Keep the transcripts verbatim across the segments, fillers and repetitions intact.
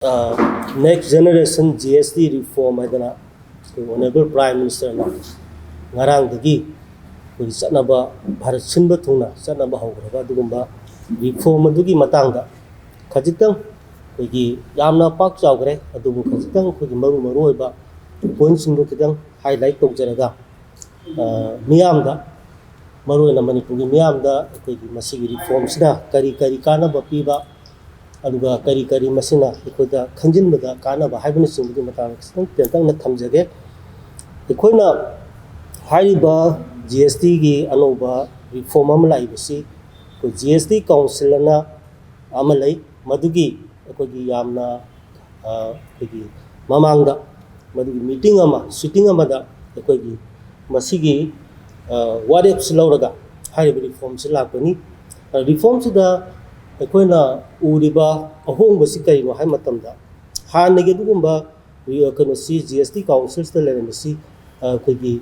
Next Generation G S T Reform ꯍꯥꯏꯗꯅ ꯑꯩꯈꯣꯏ Honourable Prime Ministerꯅ ꯉꯔꯥꯡꯗꯒꯤ ꯑꯩꯈꯣꯏꯒꯤ ꯆꯠꯅꯕ, ꯚꯥꯔꯠ ꯁꯤꯟꯕ ꯊꯨꯡꯅ ꯆꯠꯅꯕ ꯍꯧꯈ꯭ꯔꯕ ꯑꯗꯨꯒꯨꯝꯕ reform ꯑꯗꯨꯒꯤ ꯃꯇꯥꯡꯗ ꯈꯖꯤꯛꯇꯪ, ꯑꯩꯈꯣꯏꯒꯤ ꯌꯥꯝꯅ ꯄꯥꯛ ꯆꯥꯎꯈ꯭ꯔꯦ, ꯑꯗꯨꯕꯨ ꯈꯖꯤꯛꯇꯪ ꯑꯩꯈꯣꯏꯒꯤ ꯃꯔꯨ ꯃꯔꯨ ꯑꯣꯏꯕ pointꯁꯤꯡꯗꯣ ꯈꯤꯇꯪ highlight ꯇꯧꯖꯔꯒ, ꯑ, ꯃꯤꯌꯥꯝꯗ, ꯃꯔꯨꯑꯣꯏꯅ ꯃꯅꯤꯄꯨꯔꯒꯤ ꯃꯤꯌꯥꯝꯗ ꯑꯩꯈꯣꯏꯒꯤ ꯃꯁꯤꯒꯤ reformꯁꯤꯅ ꯀꯔꯤ ꯀꯔꯤ ꯀꯥꯟꯅꯕ ꯄꯤꯕ, ꯑꯗꯨꯒ ꯀꯔꯤ ꯀꯔꯤ ꯃꯁꯤꯅ ꯑꯩꯈꯣꯏꯗ ꯈꯟꯖꯤꯟꯕꯗ ꯀꯥꯟꯅꯕ ꯍꯥꯏꯕꯅꯆꯤꯡꯕꯒꯤ ꯃꯇꯥꯡꯗ ꯈꯤꯇꯪ ꯇꯦꯟꯇꯛꯅ ꯊꯝꯖꯒꯦ꯫ ꯑꯩꯈꯣꯏꯅ ꯍꯥꯏꯔꯤꯕ G S Tꯒꯤ ꯑꯅꯧꯕ reform ꯑꯃ ꯂꯥꯛꯏꯕꯁꯤ ꯑꯩꯈꯣꯏ G S T Council ꯑꯅ ꯑꯃ ꯂꯩ, ꯃꯗꯨꯒꯤ ꯑꯩꯈꯣꯏꯒꯤ ꯌꯥꯝꯅ, ꯑ, ꯑꯩꯈꯣꯏꯒꯤ ꯃꯃꯥꯡꯗ ꯃꯗꯨꯒꯤ meeting ꯑꯃ, sitting ꯑꯃꯗ ꯑꯩꯈꯣꯏꯒꯤ ꯃꯁꯤꯒꯤ, ꯑ, ꯋꯥꯔꯦꯞꯁꯤ ꯂꯧꯔꯒ ꯍꯥꯏꯔꯤꯕ reformꯁꯤ ꯂꯥꯛꯄꯅꯤ꯫ ꯑ, reformꯁꯤꯗ ꯑꯩꯈꯣꯏꯅ ꯎꯔꯤꯕ ꯑꯍꯣꯡꯕꯁꯤ ꯀꯔꯤꯅꯣ ꯍꯥꯏꯕ ꯃꯇꯝꯗ, ꯍꯥꯟꯅꯒꯤ ꯑꯗꯨꯒꯨꯝꯕ, ꯑ, ꯀꯩꯅꯣꯁꯤ, G S T Councilꯁꯤꯗ ꯂꯩꯔꯝꯕꯁꯤ, ꯑ, ꯑꯩꯈꯣꯏꯒꯤ,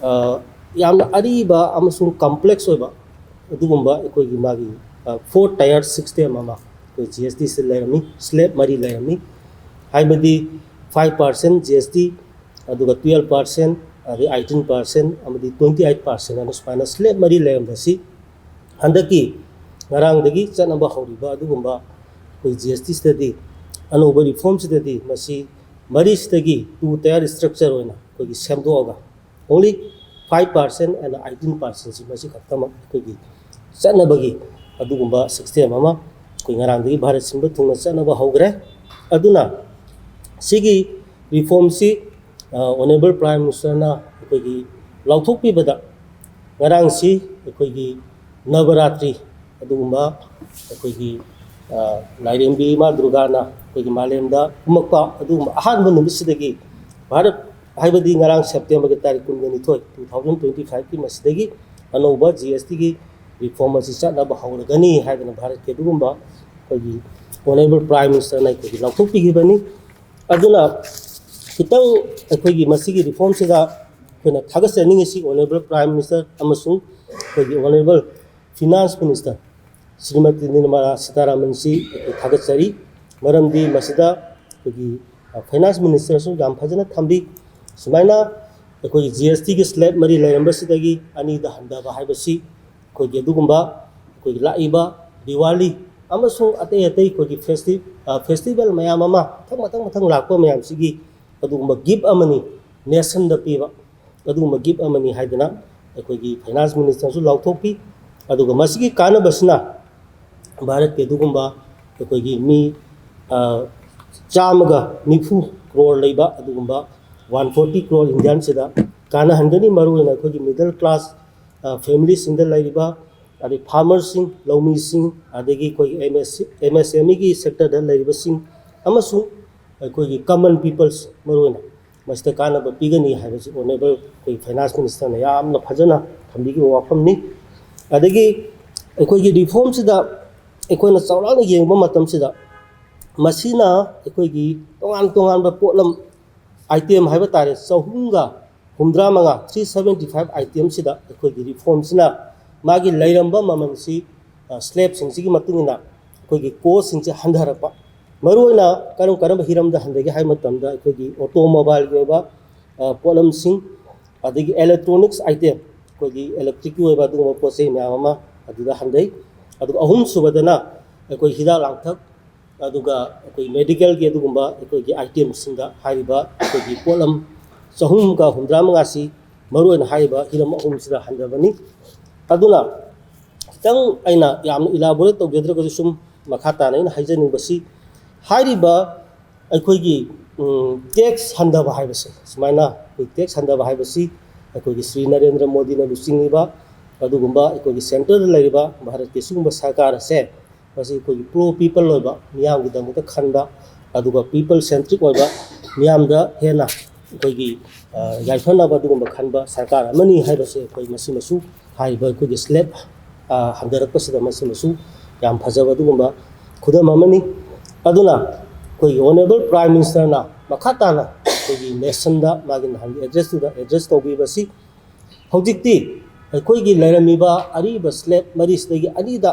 ꯑ, ꯌꯥꯝꯅ ꯑꯔꯤꯕ ꯑꯃꯁꯨꯡ complex ꯑꯣꯏꯕ ꯑꯗꯨꯒꯨꯝꯕ ꯑꯩꯈꯣꯏꯒꯤ ꯃꯥꯒꯤ, ꯑ, four tier system ꯑꯃ ꯑꯩꯈꯣꯏ G S Tꯁꯤ ꯂꯩꯔꯝꯃꯤ, slab ꯃꯔꯤ ꯂꯩꯔꯝꯃꯤ, ꯍꯥꯏꯕꯗꯤ five percent G S T, ꯑꯗꯨꯒ twelve percent, ꯑꯗꯩ eighteen percent ꯑꯃꯗꯤ twenty eight percent ꯍꯥꯏꯅ ꯁꯨꯃꯥꯏꯅ slab ꯃꯔꯤ ꯂꯩꯔꯝꯕꯁꯤ ꯍꯟꯗꯛꯀꯤ ꯉꯔꯥꯡꯗꯒꯤ ꯆꯠꯅꯕ ꯍꯧꯔꯤꯕ ꯑꯗꯨꯒꯨꯝꯕ ꯑꯩꯈꯣꯏ G S Tꯁꯤꯗꯗꯤ, ꯑꯅꯧꯕ reformꯁꯤꯗꯗꯤ ꯃꯁꯤ ꯃꯔꯤꯁꯤꯗꯒꯤ two tier structure ꯑꯣꯏꯅ ꯑꯩꯈꯣꯏꯒꯤ ꯁꯦꯝꯗꯣꯛꯑꯒ only five percent and eighteen percentꯁꯤ ꯃꯁꯤ ꯈꯛꯇꯃꯛ ꯑꯩꯈꯣꯏꯒꯤ ꯆꯠꯅꯕꯒꯤ ꯑꯗꯨꯒꯨꯝꯕ system ꯑꯃ ꯑꯩꯈꯣꯏ ꯉꯔꯥꯡꯗꯒꯤ ꯚꯥꯔꯠ ꯁꯤꯟꯕ ꯊꯨꯡꯅ ꯆꯠꯅꯕ ꯍꯧꯈ꯭ꯔꯦ꯫ ꯑꯗꯨꯅ ꯁꯤꯒꯤ reformꯁꯤ, ꯑ, Honourable Prime Ministerꯅ ꯑꯩꯈꯣꯏꯒꯤ ꯂꯥꯎꯊꯣꯛꯄꯤꯕꯗ ꯉꯔꯥꯡꯁꯤ ꯑꯩꯈꯣꯏꯒꯤ ꯅꯕꯔꯥꯇ꯭ꯔꯤ ꯑꯗꯨꯒꯨꯝꯕ ꯑꯩꯈꯣꯏꯒꯤ, ꯑ, ꯂꯥꯏꯔꯦꯝꯕꯤ ꯏꯃꯥ ꯗꯨꯔꯒꯥꯅ ꯑꯩꯈꯣꯏꯒꯤ ꯃꯥꯂꯦꯝꯗ ꯀꯨꯝꯃꯛꯄ ꯑꯗꯨꯒꯨꯝꯕ ꯑꯍꯥꯟꯕ ꯅꯨꯃꯤꯠꯁꯤꯗꯒꯤ ꯚꯥꯔꯠ, ꯍꯥꯏꯕꯗꯤ ꯉꯔꯥꯡ Septemberꯒꯤ ꯇꯥꯔꯤꯛ ꯀꯨꯟꯒ ꯅꯤꯊꯣꯏ, two thousand twenty fiveꯀꯤ ꯃꯁꯤꯗꯒꯤ ꯑꯅꯧꯕ G S Tꯒꯤ reform ꯑꯁꯤ ꯆꯠꯅꯕ ꯍꯧꯔꯒꯅꯤ ꯍꯥꯏꯗꯅ ꯚꯥꯔꯠꯀꯤ ꯑꯗꯨꯒꯨꯝꯕ ꯑꯩꯈꯣꯏꯒꯤ Honourable Prime Ministerꯅ ꯑꯩꯈꯣꯏꯒꯤ ꯂꯥꯎꯊꯣꯛꯄꯤꯈꯤꯕꯅꯤ꯫ ꯑꯗꯨꯅ ꯈꯤꯇꯪ ꯑꯩꯈꯣꯏꯒꯤ ꯃꯁꯤꯒꯤ reformꯁꯤꯗ ꯑꯩꯈꯣꯏꯅ ꯊꯥꯒꯠꯆꯅꯤꯡꯉꯤꯁꯤ Honourable Prime Minister ꯑꯃꯁꯨꯡ ꯑꯩꯈꯣꯏꯒꯤ Honourable Finance Minister Shrimati Nirmala ꯁꯤꯇꯥꯔꯥꯃꯟꯁꯤ ꯑꯩꯈꯣꯏ ꯊꯥꯒꯠꯆꯔꯤ꯫ ꯃꯔꯝꯗꯤ ꯃꯁꯤꯗ ꯑꯩꯈꯣꯏꯒꯤ ꯐꯥꯏꯅꯥꯟꯁ ꯃꯤꯅꯤꯁꯇꯔꯁꯨ ꯌꯥꯝ ꯐꯖꯅ ꯊꯝꯕꯤ꯫ ꯁꯨꯃꯥꯏꯅ ꯑꯩꯈꯣꯏꯒꯤ ꯖꯤ ꯑꯦꯁ ꯇꯤꯒꯤ ꯁ꯭ꯂꯦꯕ ꯃꯔꯤ ꯂꯩꯔꯝꯕꯁꯤꯗꯒꯤ ꯑꯅꯤꯗ ꯍꯟꯊꯕ ꯍꯥꯏꯕꯁꯤ ꯑꯩꯈꯣꯏꯒꯤ ꯑꯗꯨꯒꯨꯝꯕ ꯑꯩꯈꯣꯏꯒꯤ ꯂꯥꯛꯏꯕ ꯗꯤꯋꯥꯂꯤ ꯑꯃꯁꯨꯡ ꯑꯇꯩ ꯑꯇꯩ ꯑꯩꯈꯣꯏꯒꯤ ꯐꯦꯁꯇꯤ-, ꯑ, ꯐꯦꯁꯇꯤꯚꯦꯜ ꯃꯌꯥꯝ ꯑꯃ ꯃꯊꯪ ꯃꯊꯪ ꯃꯊꯪ ꯂꯥꯛꯄ ꯃꯌꯥꯝꯁꯤꯒꯤ ꯑꯗꯨꯒꯨꯝꯕ ꯒꯤꯐ ꯑꯃꯅꯤ, ꯅꯦꯁꯟꯗ ꯄꯤꯕ ꯑꯗꯨꯒꯨꯝꯕ ꯒꯤꯐ ꯑꯃꯅꯤ ꯍꯥꯏꯗꯅ ꯑꯩꯈꯣꯏꯒꯤ ꯐꯥꯏꯅꯥꯟꯁ ꯃꯤꯅꯤꯁꯇꯔꯁꯨ ꯂꯥꯎꯊꯣꯛꯄꯤ꯫ ꯑꯗꯨꯒ ꯃꯁꯤꯒꯤ ꯀꯥꯟꯅꯕꯁꯤꯅ ꯚꯥꯔꯠꯀꯤ ꯑꯗꯨꯒꯨꯝꯕ ꯑꯩꯈꯣꯏꯒꯤ ꯃꯤ, ꯑ, ꯆꯥꯝꯃꯒ ꯅꯤꯐꯨ ꯀ꯭ꯔꯣꯔ ꯂꯩꯕ ꯑꯗꯨꯒꯨꯝꯕ ꯋꯥꯟ ꯐꯣꯔꯇꯤ ꯀ꯭ꯔꯣꯔ ꯏꯟꯗꯤꯌꯟꯁꯤꯗ ꯀꯥꯟꯅꯍꯟꯒꯅꯤ꯫ ꯃꯔꯨꯑꯣꯏꯅ ꯑꯩꯈꯣꯏꯒꯤ ꯃꯤꯗꯜ ꯀ꯭ꯂꯥꯁ, ꯑ, ꯐꯦꯃꯤꯂꯤꯁꯤꯡꯗ ꯂꯩꯔꯤꯕ, ꯑꯗꯩ ꯐꯥꯔꯃꯔꯁꯤꯡ, ꯂꯧꯃꯤꯁꯤꯡ, ꯑꯗꯒꯤ ꯑꯩꯈꯣꯏꯒꯤ ꯑꯦꯝ ꯑꯦꯁ, ꯑꯦꯝ ꯑꯦꯁ ꯑꯦꯝ ꯏꯒꯤ ꯁꯦꯛꯇꯔꯗ ꯂꯩꯔꯤꯕꯁꯤꯡ ꯑꯃꯁꯨꯡ ꯑꯩꯈꯣꯏꯒꯤ ꯀꯃꯟ ꯄꯤꯄꯜꯁ ꯃꯔꯨꯑꯣꯏꯅ ꯃꯁꯤꯗ ꯀꯥꯟꯅꯕ ꯄꯤꯒꯅꯤ ꯍꯥꯏꯕꯁꯤ ꯑꯣꯅꯦꯕꯜ ꯑꯩꯈꯣꯏ ꯐꯥꯏꯅꯥꯟꯁ ꯃꯤꯅꯤꯁꯇꯔꯅ ꯌꯥꯝꯅ ꯐꯖꯅ ꯊꯝꯕꯤꯈꯤꯕ ꯋꯥꯐꯝꯅꯤ꯫ ꯑꯗꯒꯤ ꯑꯩꯈꯣꯏꯒꯤ ꯔꯤꯐꯣꯔꯝꯁꯤꯗ ꯑꯩꯈꯣꯏꯅ ꯆꯥꯎꯔꯥꯛꯅ ꯌꯦꯡꯕ ꯃꯇꯝꯁꯤꯗ ꯃꯁꯤꯅ ꯑꯩꯈꯣꯏꯒꯤ ꯇꯣꯉꯥꯟ ꯇꯣꯉꯥꯟꯕ ꯄꯣꯠꯂꯝ ꯑꯥꯏꯇꯦꯝ ꯍꯥꯏꯕ ꯇꯥꯔꯦ, ꯆꯍꯨꯝꯒ ꯍꯨꯝꯗ꯭ꯔꯥ ꯃꯉꯥ, ꯊ꯭ꯔꯤ ꯁꯕꯦꯟꯇꯤ ꯐꯥꯏꯚ ꯑꯥꯏꯇꯦꯝꯁꯤꯗ ꯑꯩꯈꯣꯏꯒꯤ ꯔꯤꯐꯣꯔꯝꯁꯤꯅ ꯃꯥꯒꯤ ꯂꯩꯔꯝꯕ ꯃꯃꯜꯁꯤ, ꯑ, ꯁ꯭ꯂꯦꯕꯁꯤꯡꯁꯤꯒꯤ ꯃꯇꯨꯡ ꯏꯟꯅ ꯑꯩꯈꯣꯏꯒꯤ ꯀꯣꯁꯁꯤꯡꯁꯦ ꯍꯟꯊꯔꯛꯄ꯫ ꯃꯔꯨꯑꯣꯏꯅ ꯀꯔꯝ ꯀꯔꯝꯕ ꯍꯤꯔꯝꯗ ꯍꯟꯊꯒꯦ ꯍꯥꯏꯕ ꯃꯇꯝꯗ ꯑꯩꯈꯣꯏꯒꯤ ꯑꯣꯇꯣꯃꯣꯕꯥꯏꯜꯒꯤ ꯑꯣꯏꯕ, ꯑ, ꯄꯣꯠꯂꯝꯁꯤꯡ, ꯑꯗꯒꯤ ꯏꯂꯦꯛꯇ꯭ꯔꯣꯅꯤꯛꯁ ꯑꯥꯏꯇꯦꯝ, ꯑꯩꯈꯣꯏꯒꯤ ꯏꯂꯦꯛꯇ꯭ꯔꯤꯛꯀꯤ ꯑꯣꯏꯕ ꯑꯗꯨꯒꯨꯝꯕ ꯄꯣꯠ ꯆꯩ ꯃꯌꯥꯝ ꯑꯃ ꯑꯗꯨꯗ ꯍꯟꯊꯩ꯫ ꯑꯗꯨꯒ ꯑꯍꯨꯝꯁꯨꯕꯗꯅ ꯑꯩꯈꯣꯏ ꯍꯤꯗꯥꯛ ꯂꯥꯡꯊꯛ, ꯑꯗꯨꯒ ꯑꯩꯈꯣꯏ ꯃꯦꯗꯤꯀꯦꯜꯒꯤ ꯑꯗꯨꯒꯨꯝꯕ ꯑꯩꯈꯣꯏꯒꯤ ꯑꯥꯏꯇꯦꯝꯁꯤꯡꯗ ꯍꯥꯏꯔꯤꯕ ꯑꯩꯈꯣꯏꯒꯤ ꯄꯣꯠꯂꯝ ꯆꯍꯨꯝꯒ ꯍꯨꯝꯗ꯭ꯔꯥ ꯃꯉꯥꯁꯤ ꯃꯔꯨꯑꯣꯏꯅ ꯍꯥꯏꯔꯤꯕ ꯍꯤꯔꯝ ꯑꯍꯨꯝꯁꯤꯗ ꯍꯟꯊꯕꯅꯤ꯫ ꯑꯗꯨꯅ ꯈꯤꯇꯪ ꯑꯩꯅ ꯌꯥꯝꯅ ꯏꯂꯥꯕꯣꯔꯦꯠ ꯇꯧꯖꯗ꯭ꯔꯒꯁꯨ ꯁꯨꯝ ꯃꯈꯥ ꯇꯥꯅ ꯑꯩꯅ ꯍꯥꯏꯖꯅꯤꯡꯕꯁꯤ, ꯍꯥꯏꯔꯤꯕ ꯑꯩꯈꯣꯏꯒꯤ, ꯎꯝ, ꯇꯦꯛꯁ ꯍꯟꯊꯕ ꯍꯥꯏꯕꯁꯦ, ꯁꯨꯃꯥꯏꯅ ꯑꯩꯈꯣꯏ ꯇꯦꯛꯁ ꯍꯟꯊꯕ ꯍꯥꯏꯕꯁꯤ ꯑꯩꯈꯣꯏꯒꯤ ꯁ꯭ꯔꯤ ꯅꯔꯦꯟꯗ꯭ꯔ ꯃꯣꯗꯤꯅ ꯂꯨꯆꯤꯡꯂꯤꯕ ꯑꯗꯨꯒꯨꯝꯕ ꯑꯩꯈꯣꯏꯒꯤ ꯁꯦꯟꯇꯔꯗ ꯂꯩꯔꯤꯕ ꯚꯥꯔꯠꯀꯤ ꯁꯤꯒꯨꯝꯕ ꯁꯔꯀꯥꯔ ꯑꯁꯦ ꯃꯁꯤ ꯑꯩꯈꯣꯏꯒꯤ ꯄ꯭ꯔꯣ ꯄꯤꯄꯜ ꯑꯣꯏꯕ, ꯃꯤꯌꯥꯝꯒꯤꯗꯃꯛꯇ ꯈꯟꯕ, ꯑꯗꯨꯒ ꯄꯤꯄꯜ ꯁꯦꯟꯇ꯭ꯔꯤꯛ ꯑꯣꯏꯕ, ꯃꯤꯌꯥꯝꯗ ꯍꯦꯟꯅ ꯑꯩꯈꯣꯏꯒꯤ, ꯑ, ꯌꯥꯏꯐꯅꯕ ꯑꯗꯨꯒꯨꯝꯕ ꯈꯟꯕ ꯁꯔꯀꯥꯔ ꯑꯃꯅꯤ ꯍꯥꯏꯕꯁꯦ ꯑꯩꯈꯣꯏ ꯃꯁꯤꯃꯁꯨ ꯍꯥꯏꯔꯤꯕ ꯑꯩꯈꯣꯏꯒꯤ ꯁ꯭ꯂꯦꯕ, ꯑ, ꯍꯟꯊꯔꯛꯄꯁꯤꯗ ꯃꯁꯤꯃꯁꯨ ꯌꯥꯝ ꯐꯖꯕ ꯑꯗꯨꯒꯨꯝꯕ ꯈꯨꯗꯝ ꯑꯃꯅꯤ꯫ ꯑꯗꯨꯅ ꯑꯩꯈꯣꯏꯒꯤ ꯑꯣꯅꯦꯕꯜ ꯄ꯭ꯔꯥꯏꯝ ꯃꯤꯅꯤꯁꯇꯔꯅ ꯃꯈꯥ ꯇꯥꯅ ꯑꯩꯈꯣꯏꯒꯤ ꯅꯦꯁꯟꯗ ꯃꯥꯒꯤ ꯅꯍꯥꯟꯒꯤ ꯑꯦꯗ꯭ꯔꯦꯁꯇꯨꯗ ꯑꯦꯗ꯭ꯔꯦꯁ ꯇꯧꯕꯤꯕꯁꯤ ꯍꯧꯖꯤꯛꯇꯤ ꯑꯩꯈꯣꯏꯒꯤ ꯂꯩꯔꯝꯃꯤꯕ ꯑꯔꯤꯕ ꯁ꯭ꯂꯦꯕ ꯃꯔꯤꯁꯤꯗꯒꯤ ꯑꯅꯤꯗ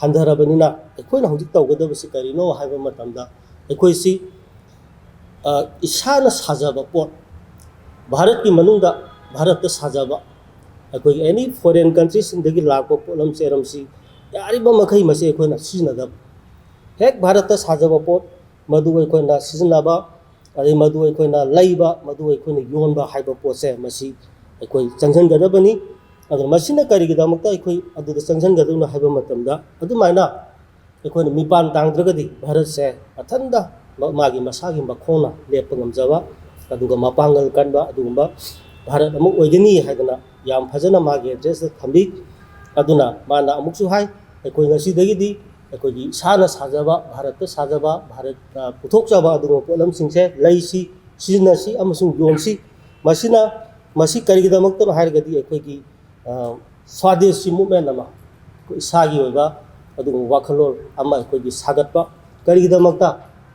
ꯍꯟꯊꯔꯕꯅꯤꯅ ꯑꯩꯈꯣꯏꯅ ꯍꯧꯖꯤꯛ ꯇꯧꯒꯗꯕꯁꯤ ꯀꯔꯤꯅꯣ ꯍꯥꯏꯕ ꯃꯇꯝꯗ, ꯑꯩꯈꯣꯏꯁꯤ, ꯑ, ꯏꯁꯥꯅ ꯁꯥꯖꯕ ꯄꯣꯠ, ꯚꯥꯔꯠꯀꯤ ꯃꯅꯨꯡꯗ ꯚꯥꯔꯠꯇ ꯁꯥꯖꯕ, ꯑꯩꯈꯣꯏꯒꯤ any foreign countryꯁꯤꯡꯗꯒꯤ ꯂꯥꯛꯄ ꯄꯣꯠꯂꯝ ꯆꯦꯔꯝꯁꯤ ꯌꯥꯔꯤꯕ ꯃꯈꯩ ꯃꯁꯤ ꯑꯩꯈꯣꯏꯅ ꯁꯤꯖꯤꯟꯅꯗꯕ, ꯍꯦꯛ ꯚꯥꯔꯠꯇ ꯁꯥꯖꯕ ꯄꯣꯠ ꯃꯗꯨ ꯑꯩꯈꯣꯏꯅ ꯁꯤꯖꯤꯟꯅꯕ, ꯑꯗꯩ ꯃꯗꯨ ꯑꯩꯈꯣꯏꯅ ꯂꯩꯕ, ꯃꯗꯨ ꯑꯩꯈꯣꯏꯅ ꯌꯣꯟꯕ ꯍꯥꯏꯕ ꯄꯣꯠꯁꯦ ꯃꯁꯤ ꯑꯩꯈꯣꯏ ꯆꯪꯁꯤꯟꯒꯗꯕꯅꯤ꯫ ꯑꯗꯨꯅ ꯃꯁꯤꯅ ꯀꯔꯤꯒꯤꯗꯃꯛꯇ ꯑꯩꯈꯣꯏ ꯑꯗꯨꯗ ꯆꯪꯁꯤꯟꯒꯗꯕꯅꯣ ꯍꯥꯏꯕ ꯃꯇꯝꯗ, ꯑꯗꯨꯃꯥꯏꯅ ꯑꯩꯈꯣꯏꯅ ꯃꯤꯄꯥꯟ ꯇꯥꯡꯗ꯭ꯔꯒꯗꯤ ꯚꯥꯔꯠꯁꯦ ꯃꯊꯟꯇ ꯃ-, ꯃꯥꯒꯤ ꯃꯁꯥꯒꯤ ꯃꯈꯣꯡꯅ ꯂꯦꯞꯄ ꯉꯝꯖꯕ, ꯑꯗꯨꯒ ꯃꯄꯥꯡꯒꯜ ꯀꯟꯕ ꯑꯗꯨꯒꯨꯝꯕ ꯚꯥꯔꯠ ꯑꯃ ꯑꯣꯏꯒꯅꯤ ꯍꯥꯏꯗꯅ ꯌꯥꯝ ꯐꯖꯅ ꯃꯥꯒꯤ ꯑꯦꯗ꯭ꯔꯦꯁꯇ ꯊꯝꯕꯤ꯫ ꯑꯗꯨꯅ ꯃꯥꯅ ꯑꯃꯨꯛꯁꯨ ꯍꯥꯏ, ꯑꯩꯈꯣꯏ ꯉꯁꯤꯗꯒꯤꯗꯤ ꯑꯩꯈꯣꯏꯒꯤ ꯏꯁꯥꯅ ꯁꯥꯖꯕ, ꯚꯥꯔꯠꯇ ꯁꯥꯖꯕ, ꯚꯥꯔꯠ, ꯑ, ꯄꯨꯊꯣꯛꯆꯕ ꯑꯗꯨꯒꯨꯝꯕ ꯄꯣꯠꯂꯝꯁꯤꯡꯁꯦ ꯂꯩꯁꯤ, ꯁꯤꯖꯤꯟꯅꯁꯤ ꯑꯃꯁꯨꯡ ꯌꯣꯟꯁꯤ꯫ ꯃꯁꯤꯅ, ꯃꯁꯤ ꯀꯔꯤꯒꯤꯗꯃꯛꯇꯅꯣ ꯍꯥꯏꯔꯒꯗꯤ, ꯑꯩꯈꯣꯏꯒꯤ, ꯑ, ꯁ꯭ꯋꯥꯗꯦꯁꯤ movement ꯑꯃ, ꯑꯩꯈꯣꯏ ꯏꯁꯥꯒꯤ ꯑꯣꯏꯕ ꯑꯗꯨꯒꯨꯝꯕ ꯋꯥꯈꯜꯂꯣꯟ ꯑꯃ ꯑꯩꯈꯣꯏꯒꯤ ꯁꯥꯒꯠꯄ꯫ ꯀꯔꯤꯒꯤꯗꯃꯛꯇ?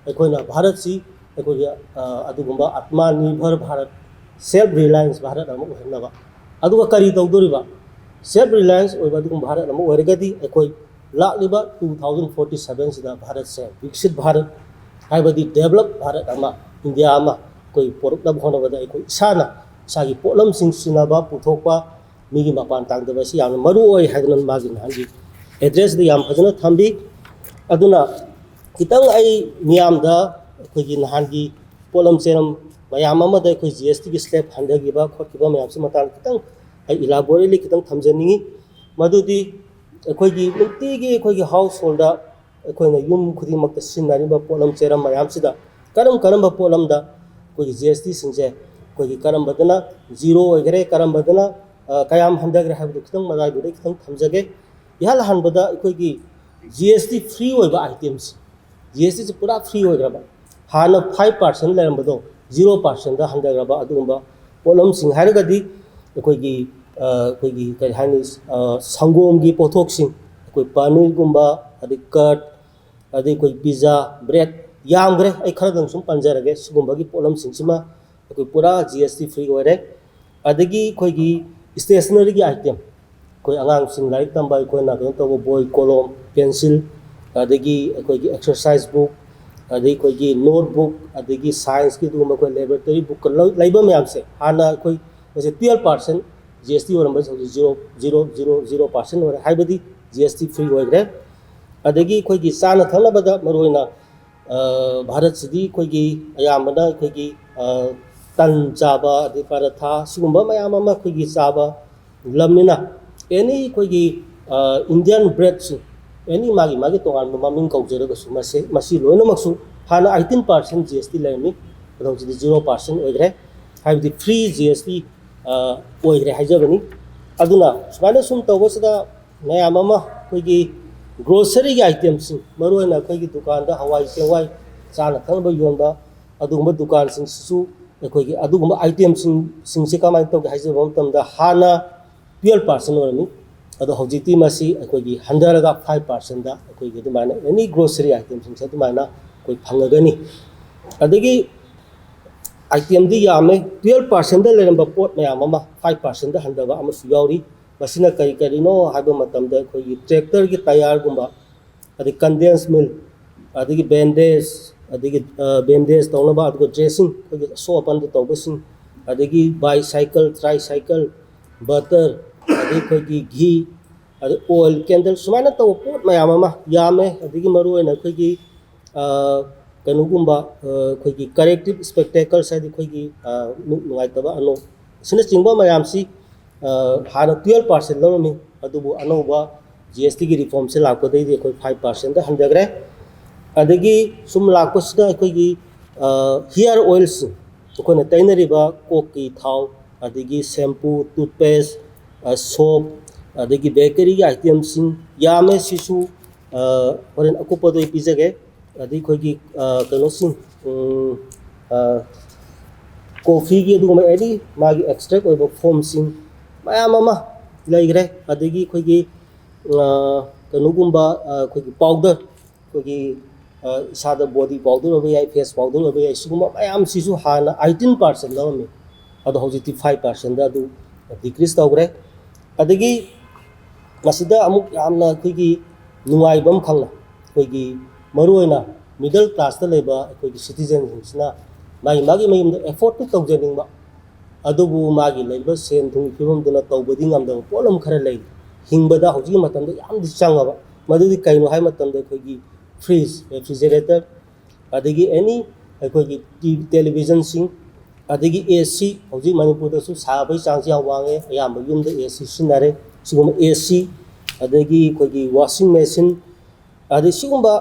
ꯑꯩꯈꯣꯏꯅ ꯚꯥꯔꯠꯁꯤ ꯑꯩꯈꯣꯏꯒꯤ, ꯑ, ꯑꯗꯨꯒꯨꯝꯕ ꯑꯥꯇꯃꯥ ꯅꯤꯔꯚꯔ ꯚꯥꯔꯠ, self reliance ꯚꯥꯔꯠ ꯑꯃ ꯑꯣꯏꯍꯟꯅꯕ꯫ ꯑꯗꯨꯒ ꯀꯔꯤ ꯇꯧꯗꯣꯔꯤꯕ? Self reliance ꯑꯣꯏꯕ ꯑꯗꯨꯒꯨꯝꯕ ꯚꯥꯔꯠ ꯑꯃ ꯑꯣꯏꯔꯒꯗꯤ, ꯑꯩꯈꯣꯏ ꯂꯥꯛꯂꯤꯕ two thousand forty sevenꯁꯤꯗ ꯚꯥꯔꯠꯁꯦ ꯕꯤꯛꯁꯤꯠ ꯚꯥꯔꯠ, ꯍꯥꯏꯕꯗꯤ develop ꯚꯥꯔꯠ ꯑꯃ, ꯏꯟꯗꯤꯌꯥ ꯑꯃ ꯑꯩꯈꯣꯏ ꯄꯣꯔꯛꯅꯕ ꯍꯣꯠꯅꯕꯗ, ꯑꯩꯈꯣꯏ ꯏꯁꯥꯅ ꯏꯁꯥꯒꯤ ꯄꯣꯠꯂꯝꯁꯤꯡ ꯁꯤꯖꯤꯟꯅꯕ, ꯄꯨꯊꯣꯛꯄ, ꯃꯤꯒꯤ ꯃꯄꯥꯟ ꯇꯥꯡꯗꯕ ꯑꯁꯤ ꯌꯥꯝꯅ ꯃꯔꯨ ꯑꯣꯏ ꯍꯥꯏꯗꯅ ꯃꯥꯒꯤ ꯅꯍꯥꯟꯒꯤ ꯑꯦꯗ꯭ꯔꯦꯁꯇ ꯌꯥꯝ ꯐꯖꯅ ꯊꯝꯕꯤ꯫ ꯑꯗꯨꯅ ꯈꯤꯇꯪ ꯑꯩ ꯃꯤꯌꯥꯝꯗ ꯑꯩꯈꯣꯏꯒꯤ ꯅꯍꯥꯟꯒꯤ ꯄꯣꯠꯂꯝ ꯆꯦꯔꯝ ꯃꯌꯥꯝ ꯑꯃꯗ ꯑꯩꯈꯣꯏ ꯖꯤ ꯑꯦꯁ ꯇꯤꯒꯤ ꯁ꯭ꯂꯦꯕ ꯍꯟꯊꯈꯤꯕ ꯈꯣꯠꯈꯤꯕ ꯃꯌꯥꯝꯁꯤ ꯃꯇꯥꯡꯗ ꯈꯤꯇꯪ ꯑꯩ ꯏꯂꯥꯕꯣꯔꯦꯠꯂꯤ ꯈꯤꯇꯪ ꯊꯝꯖꯅꯤꯡꯉꯤ꯫ ꯃꯗꯨꯗꯤ ꯑꯩꯈꯣꯏꯒꯤ ꯅꯨꯡꯇꯤꯒꯤ ꯑꯩꯈꯣꯏꯒꯤ ꯍꯥꯎꯁ ꯍꯣꯜꯗ ꯑꯩꯈꯣꯏꯅ ꯌꯨꯝ ꯈꯨꯗꯤꯡꯃꯛꯇ ꯁꯤꯖꯤꯟꯅꯔꯤꯕ ꯄꯣꯠꯂꯝ ꯆꯦꯔꯝ ꯃꯌꯥꯝꯁꯤꯗ ꯀꯔꯝ ꯀꯔꯝꯕ ꯄꯣꯠꯂꯝꯗ ꯑꯩꯈꯣꯏꯒꯤ ꯖꯤ ꯑꯦꯁ ꯇꯤꯁꯤꯡꯁꯦ ꯑꯩꯈꯣꯏꯒꯤ ꯀꯔꯝꯕꯗꯅ ꯖꯤꯔꯣ ꯑꯣꯏꯈ꯭ꯔꯦ, ꯀꯔꯝꯕꯗꯅ, ꯑ, ꯀꯌꯥꯝ ꯍꯟꯊꯈ꯭ꯔꯦ ꯍꯥꯏꯕꯗꯨ ꯈꯤꯇꯪ ꯃꯇꯥꯏꯗꯨꯗ ꯈꯤꯇꯪ ꯊꯝꯖꯒꯦ꯫ ꯏꯍꯥꯟ ꯍꯥꯟꯕꯗ ꯑꯩꯈꯣꯏꯒꯤ ꯖꯤ ꯑꯦꯁ ꯇꯤ ꯐ꯭ꯔꯤ ꯑꯣꯏꯕ ꯏꯇꯦꯝꯁ, ꯖꯤ ꯑꯦꯁ ꯇꯤꯁꯤ ꯄꯨꯔꯥ ꯐ꯭ꯔꯤ ꯑꯣꯏꯈ꯭ꯔꯕ, ꯍꯥꯟꯅ ꯐꯥꯏꯚ ꯄꯥꯔꯁꯦꯟ ꯂꯩꯔꯝꯕꯗꯣ ꯖꯤꯔꯣ ꯄꯥꯔꯁꯦꯟꯗ ꯍꯟꯊꯈ꯭ꯔꯕ ꯑꯗꯨꯒꯨꯝꯕ ꯄꯣꯠꯂꯝꯁꯤꯡ ꯍꯥꯏꯔꯒꯗꯤ ꯑꯩꯈꯣꯏꯒꯤ, ꯑ, ꯑꯩꯈꯣꯏꯒꯤ ꯀꯔꯤ ꯍꯥꯏꯅꯤ, ꯑ, ꯁꯪꯒꯣꯝꯒꯤ ꯄꯣꯠꯊꯣꯛꯁꯤꯡ, ꯑꯩꯈꯣꯏ ꯄꯅꯤꯔꯒꯨꯝꯕ, ꯑꯗꯩ ꯀꯔꯠ, ꯑꯗꯩ ꯑꯩꯈꯣꯏ ꯄꯤꯖꯥ, ꯕ꯭ꯔꯦꯗ, ꯌꯥꯝꯈ꯭ꯔꯦ, ꯑꯩ ꯈꯔꯗꯪ ꯁꯨꯝ ꯄꯟꯖꯔꯒꯦ꯫ ꯁꯤꯒꯨꯝꯕꯒꯤ ꯄꯣꯠꯂꯝꯁꯤꯡꯁꯤꯃ ꯑꯩꯈꯣꯏ ꯄꯨꯔꯥ ꯖꯤ ꯑꯦꯁ ꯇꯤ ꯐ꯭ꯔꯤ ꯑꯣꯏꯔꯦ꯫ ꯑꯗꯒꯤ ꯑꯩꯈꯣꯏꯒꯤ ꯁ꯭ꯇꯦꯁꯅꯔꯤꯒꯤ ꯑꯥꯏꯇꯦꯝ, ꯑꯩꯈꯣꯏ ꯑꯉꯥꯡꯁꯤꯡ ꯂꯥꯏꯔꯤꯛ ꯇꯝꯕ, ꯑꯩꯈꯣꯏꯅ ꯀꯩꯅꯣ ꯇꯧꯕ ꯕꯣꯏ, ꯀꯣꯂꯣꯝ, ꯄꯦꯟꯁꯤꯜ, ꯑꯗꯒꯤ ꯑꯩꯈꯣꯏꯒꯤ ꯑꯦꯛꯁꯔꯁꯥꯏꯁ ꯕꯨꯛ, ꯑꯗꯒꯤ ꯑꯩꯈꯣꯏꯒꯤ ꯅꯣꯠ ꯕꯨꯛ, ꯑꯗꯒꯤ ꯁꯥꯏꯟꯁꯀꯤ ꯑꯗꯨꯒꯨꯝꯕ ꯑꯩꯈꯣꯏ ꯂꯦꯕꯣꯔꯦꯇꯔꯤ ꯕꯨꯛꯀ ꯂꯩꯕ ꯃꯌꯥꯝꯁꯦ ꯍꯥꯟꯅ ꯑꯩꯈꯣꯏ ꯃꯁꯤ ꯇꯨꯌꯦꯜꯞ ꯄꯥꯔꯁꯦꯟ ꯖꯤ ꯑꯦꯁ ꯇꯤ ꯑꯣꯏꯔꯝꯕꯁꯦ ꯍꯧꯖꯤꯛ zero zero zero zero percent ꯑꯣꯏꯔꯦ, ꯍꯥꯏꯕꯗꯤ ꯖꯤ ꯑꯦꯁ ꯇꯤ ꯐ꯭ꯔꯤ ꯑꯣꯏꯈ꯭ꯔꯦ꯫ ꯑꯗꯒꯤ ꯑꯩꯈꯣꯏꯒꯤ ꯆꯥꯅ ꯊꯛꯅꯕꯗ ꯃꯔꯨꯑꯣꯏꯅ ꯚꯥꯔꯠꯁꯤꯗꯤ ꯑꯩꯈꯣꯏꯒꯤ ꯑꯌꯥꯝꯕꯅ ꯑꯩꯈꯣꯏꯒꯤ ꯇꯟ ꯆꯥꯕ, ꯑꯗꯩ ꯄꯔꯥꯊꯥ, ꯁꯤꯒꯨꯝꯕ ꯃꯌꯥꯝ ꯑꯃ ꯑꯩꯈꯣꯏꯒꯤ ꯆꯥꯕ ꯂꯝꯅꯤꯅ, ꯑꯦꯅꯤ ꯑꯩꯈꯣꯏꯒꯤ ꯏꯟꯗꯤꯌꯥꯟ ꯕ꯭ꯔꯦꯗꯁꯤꯡ, ꯑꯦꯅꯤ ꯃꯥꯒꯤ ꯃꯥꯒꯤ ꯇꯣꯉꯥꯟꯕ ꯃꯃꯤꯡ ꯀꯧꯖꯔꯒꯁꯨ, ꯃꯁꯤ ꯃꯁꯤ ꯂꯣꯏꯅꯃꯛꯁꯨ ꯍꯥꯟꯅ ꯑꯩꯠꯇꯤꯟ ꯄꯥꯔꯁꯦꯟ ꯖꯤ ꯑꯦꯁ ꯇꯤ ꯂꯩꯔꯝꯃꯤ, ꯑꯗꯣ ꯍꯧꯖꯤꯛꯇꯤ ꯖꯤꯔꯣ ꯄꯥꯔꯁꯦꯟ ꯑꯣꯏꯈ꯭ꯔꯦ, ꯍꯥꯏꯕꯗꯤ ꯐ꯭ꯔꯤ ꯖꯤ ꯑꯦꯁ ꯇꯤ ꯑꯣꯏꯈ꯭ꯔꯦ ꯍꯥꯏꯖꯕꯅꯤ꯫ ꯑꯗꯨꯅ ꯁꯨꯃꯥꯏꯅ ꯁꯨꯝ ꯇꯧꯕꯁꯤꯗ ꯃꯌꯥꯝ ꯑꯃ ꯑꯩꯈꯣꯏꯒꯤ ꯒ꯭ꯔꯣꯁꯔꯤꯒꯤ ꯑꯥꯏꯇꯦꯝꯁꯤꯡ, ꯃꯔꯨꯑꯣꯏꯅ ꯑꯩꯈꯣꯏꯒꯤ ꯗꯨꯀꯥꯟꯗ ꯍꯋꯥꯏ ꯆꯦꯡꯋꯥꯏ, ꯆꯥꯅ ꯊꯛꯅꯕ ꯌꯣꯟꯕ ꯑꯗꯨꯒꯨꯝꯕ ꯗꯨꯀꯥꯟꯁꯤꯡꯁꯤꯁꯨ ꯑꯩꯈꯣꯏꯒꯤ ꯑꯗꯨꯒꯨꯝꯕ ꯑꯥꯏꯇꯦꯝꯁꯤꯡꯁꯤꯡꯁꯦ ꯀꯃꯥꯏꯅ ꯇꯧꯒꯦ ꯍꯥꯏꯖꯕ ꯃꯇꯝꯗ, ꯍꯥꯟꯅ ꯇꯨꯌꯦꯜꯞ ꯄꯥꯔꯁꯦꯟ ꯑꯣꯏꯔꯝꯃꯤ, ꯑꯗꯣ ꯍꯧꯖꯤꯛꯇꯤ ꯃꯁꯤ ꯑꯩꯈꯣꯏꯒꯤ ꯍꯟꯊꯔꯒ ꯐꯥꯏꯚ ꯄꯥꯔꯁꯦꯟꯗ ꯑꯩꯈꯣꯏꯒꯤ ꯑꯗꯨꯃꯥꯏꯅ ꯑꯦꯅꯤ ꯒ꯭ꯔꯣꯁꯔꯤ ꯑꯥꯏꯇꯦꯝꯁꯤꯡꯁꯦ ꯑꯗꯨꯃꯥꯏꯅ ꯑꯩꯈꯣꯏ ꯐꯪꯉꯒꯅꯤ꯫ ꯑꯗꯒꯤ ꯑꯥꯏꯇꯦꯝꯗꯤ ꯌꯥꯝꯃꯦ, ꯇꯨꯌꯦꯜꯞ ꯄꯥꯔꯁꯦꯟꯗ ꯂꯩꯔꯝꯕ ꯄꯣꯠ ꯃꯌꯥꯝ ꯑꯃ ꯐꯥꯏꯚ ꯄꯥꯔꯁꯦꯟꯗ ꯍꯟꯊꯕ ꯑꯃꯁꯨ ꯌꯥꯎꯔꯤ꯫ ꯃꯁꯤꯅ ꯀꯔꯤ ꯀꯔꯤꯅꯣ ꯍꯥꯏꯕ ꯃꯇꯝꯗ ꯑꯩꯈꯣꯏꯒꯤ ꯇ꯭ꯔꯦꯛꯇꯔꯒꯤ ꯇꯌꯥꯔꯒꯨꯝꯕ, ꯑꯗꯩ ꯀꯟꯗꯦꯟꯁ ꯃꯤꯜ, ꯑꯗꯒꯤ ꯕꯦꯟꯗꯦꯖ, ꯑꯗꯒꯤ ꯕꯦꯟꯗꯦꯖ ꯇꯧꯅꯕ, ꯑꯗꯨꯒ ꯗ꯭ꯔꯦꯁꯤꯡ, ꯑꯩꯈꯣꯏꯒꯤ ꯑꯁꯣꯛ ꯑꯄꯟꯗ ꯇꯧꯕꯁꯤꯡ, ꯑꯗꯒꯤ ꯕꯥꯏꯁꯥꯏꯀꯜ, ꯇ꯭ꯔꯥꯏꯁꯥꯏꯀꯜ, ꯕꯇꯔ, ꯑꯗꯩ ꯑꯩꯈꯣꯏꯒꯤ ꯘꯤ, ꯑꯗꯩ ꯑꯣꯏꯜ, ꯀꯦꯟꯗꯜ, ꯁꯨꯃꯥꯏꯅ ꯇꯧꯕ ꯄꯣꯠ ꯃꯌꯥꯝ ꯑꯃ ꯌꯥꯝꯃꯦ꯫ ꯑꯗꯒꯤ ꯃꯔꯨꯑꯣꯏꯅ ꯑꯩꯈꯣꯏꯒꯤ ꯀꯩꯅꯣꯒꯨꯝꯕ, ꯑꯩꯈꯣꯏꯒꯤ ꯀꯔꯦꯛꯇꯤꯞ ꯁ꯭ꯄꯦꯛꯇꯦꯀꯜꯁ, ꯍꯥꯏꯗꯤ ꯑꯩꯈꯣꯏꯒꯤ ꯃꯤꯠ ꯅꯨꯡꯉꯥꯏꯇꯕ ꯑꯅꯣꯛ, ꯑꯁꯤꯅꯆꯤꯡꯕ ꯃꯌꯥꯝꯁꯤ ꯍꯥꯟꯅ ꯇꯨꯌꯦꯜꯞ ꯄꯥꯔꯁꯦꯟ ꯂꯧꯔꯝꯃꯤ, ꯑꯗꯨꯕꯨ ꯑꯅꯧꯕ ꯖꯤ ꯑꯦꯁ ꯇꯤꯒꯤ ꯔꯤꯐꯣꯔꯝꯁꯦ ꯂꯥꯛꯄꯗꯒꯤꯗꯤ ꯑꯩꯈꯣꯏ ꯐꯥꯏꯚ ꯄꯥꯔꯁꯦꯟꯗ ꯍꯟꯊꯈ꯭ꯔꯦ꯫ ꯑꯗꯒꯤ ꯁꯨꯝ ꯂꯥꯛꯄꯁꯤꯗ ꯑꯩꯈꯣꯏꯒꯤ ꯍꯤꯌꯥꯔ ꯑꯣꯏꯜꯁꯤꯡ, ꯑꯩꯈꯣꯏꯅ ꯇꯩꯅꯔꯤꯕ ꯀꯣꯛꯀꯤ ꯊꯥꯎ, ꯑꯗꯒꯤ ꯁꯦꯝꯄꯨ, ꯇꯨꯠꯄꯦꯁ, ꯁꯣꯞ, ꯑꯗꯒꯤ ꯕꯦꯀꯔꯤꯒꯤ ꯑꯥꯏꯇꯦꯝꯁꯤꯡ ꯌꯥꯝꯃꯦ꯫ ꯁꯤꯁꯨ ꯍꯣꯔꯦꯟ ꯑꯀꯨꯞꯄꯗꯣ ꯑꯩ ꯄꯤꯖꯒꯦ꯫ ꯑꯗꯩ ꯑꯩꯈꯣꯏꯒꯤ ꯀꯩꯅꯣꯁꯤꯡ, ꯀꯣꯐꯤꯒꯤ ꯑꯗꯨꯒꯨꯝꯕ ꯑꯦꯅꯤ ꯃꯥꯒꯤ ꯑꯦꯛꯁꯇ꯭ꯔꯦꯛ ꯑꯣꯏꯕ ꯐꯣꯝꯁꯤꯡ ꯃꯌꯥꯝ ꯑꯃ ꯂꯩꯈ꯭ꯔꯦ꯫ ꯑꯗꯒꯤ ꯑꯩꯈꯣꯏꯒꯤ ꯀꯩꯅꯣꯒꯨꯝꯕ, ꯑꯩꯈꯣꯏꯒꯤ ꯄꯥꯎꯗꯔ, ꯑꯩꯈꯣꯏꯒꯤ ꯏꯁꯥꯗ ꯕꯣꯗꯤ ꯄꯥꯎꯗꯔ ꯑꯣꯏꯕ ꯌꯥꯏ, ꯐꯦꯁ ꯄꯥꯎꯗꯔ ꯑꯣꯏꯕ ꯌꯥꯏ, ꯁꯤꯒꯨꯝꯕ ꯃꯌꯥꯝꯁꯤꯁꯨ ꯍꯥꯟꯅ ꯑꯩꯠꯇꯤꯟ ꯄꯥꯔꯁꯦꯟ ꯂꯧꯔꯝꯃꯤ, ꯑꯗꯣ ꯍꯧꯖꯤꯛꯇꯤ ꯐꯥꯏꯚ ꯄꯥꯔꯁꯦꯟꯗ ꯑꯗꯨ ꯗꯤꯀ꯭ꯔꯤꯁ ꯇꯧꯈ꯭ꯔꯦ꯫ ꯑꯗꯒꯤ ꯃꯁꯤꯗ ꯑꯃꯨꯛ ꯌꯥꯝꯅ ꯑꯩꯈꯣꯏꯒꯤ ꯅꯨꯡꯉꯥꯏꯕ ꯑꯃ ꯈꯪꯅ ꯑꯩꯈꯣꯏꯒꯤ ꯃꯔꯨꯑꯣꯏꯅ middle class ꯇ ꯂꯩꯕ ꯑꯩꯈꯣꯏꯒꯤ citizen ꯁꯤꯡꯁꯤꯅ ꯃꯥꯒꯤ ꯃꯥꯒꯤ ꯃꯌꯨꯝꯗ afford ꯇꯤ ꯇꯧꯖꯅꯤꯡꯕ, ꯑꯗꯨꯕꯨ ꯃꯥꯒꯤ ꯂꯩꯔꯤꯕ ꯁꯦꯟ ꯊꯨꯝꯒꯤ ꯐꯤꯕꯝꯗꯨꯅ ꯇꯧꯕꯗꯤ ꯉꯝꯗꯕ ꯄꯣꯠ ꯑꯃ ꯈꯔ ꯂꯩ꯫ ꯍꯤꯡꯕꯗ ꯍꯧꯖꯤꯛꯀꯤ ꯃꯇꯝꯗ ꯌꯥꯝꯗꯤ ꯆꯪꯉꯕ, ꯃꯗꯨꯗꯤ ꯀꯩꯅꯣ ꯍꯥꯏꯕ ꯃꯇꯝꯗ ꯑꯩꯈꯣꯏꯒꯤ fridge, refrigerator, ꯑꯗꯒꯤ any ꯑꯩꯈꯣꯏꯒꯤ ꯇꯤ-, television ꯁꯤꯡ, ꯑꯗꯒꯤ AC, ꯍꯧꯖꯤꯛ ꯃꯅꯤꯄꯨꯔꯗꯁꯨ ꯁꯥꯕꯒꯤ ꯆꯥꯡꯁꯤ ꯌꯥꯝ ꯋꯥꯡꯉꯦ, ꯑꯌꯥꯝꯕ ꯌꯨꯝꯗ AC ꯁꯤꯖꯤꯟꯅꯔꯦ꯫ ꯁꯤꯒꯨꯝꯕ AC, ꯑꯗꯒꯤ ꯑꯩꯈꯣꯏꯒꯤ washing machine, ꯑꯗꯩ ꯁꯤꯒꯨꯝꯕ,